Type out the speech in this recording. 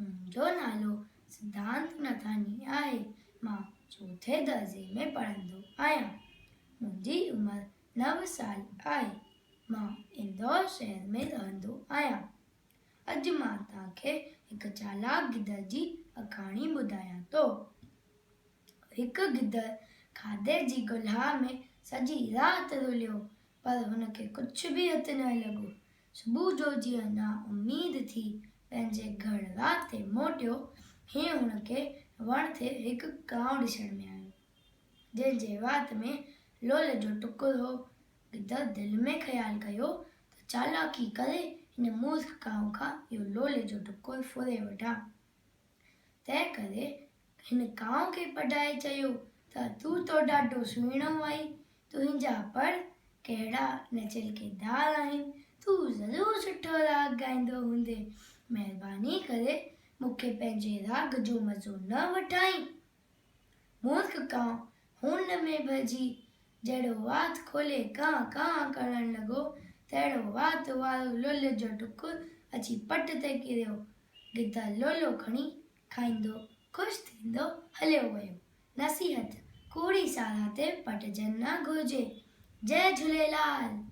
منهنجو نالو سڌانت نٿاني آهي. مان چوٿين درجي ۾ پڙهندو آهيان. منهنجي عمر نو سال آهي. مان اندور شهر ۾ رهندو آهيان. اڄ مان توهان کي هڪ چالاڪ گدڙ جي آکاڻي ٻڌايان ٿو. هڪ گدڙ کاڌي جي ڳولها ۾ سڄي رات رليو، پر هن کي ڪجهه به هٿ نه لڳو. صبح جو جيئن نااميد ٿي پنهنجي گهر رات تي موٽيو، هيئن هن کي وڻ تي هڪ ڪانء ڏسڻ ۾ آيو، جنهن جي وات ۾ لول جو ٽڪر هو. گدڙ دل ۾ خيال ڪيو ته چالاڪي ڪري هن مورک ڪانء کان اهو لول جو ٽڪر ڦري وٺان. تنهن ڪري هن ڪانء کي پڏائي چيو ته تون ته ڏاڍو سهڻو آهين، تنهنجا پر ڪهڙا نه چلڪيدار آهن، تون ضرور سٺو راڳ ڳائيندو هوندين، مهرباني ڪري مون کي پنهنجي راڳ جو مزو نه وٺائين. مورک ڪانء هون ۾ ڀرجي جهڙو وات کولي ڪانء ڪانء ڪرڻ لڳو، تهڙو وات وارو لولي جو ٽڪر اچي پٽ تي ڪريو. گدڙ لولو کڻي کائيندو خوش ٿيندو هليو ويو. نصيحت، ڪوڙي ساراهه تي پٽجڻ نه گهرجي. جئي جهوليلال!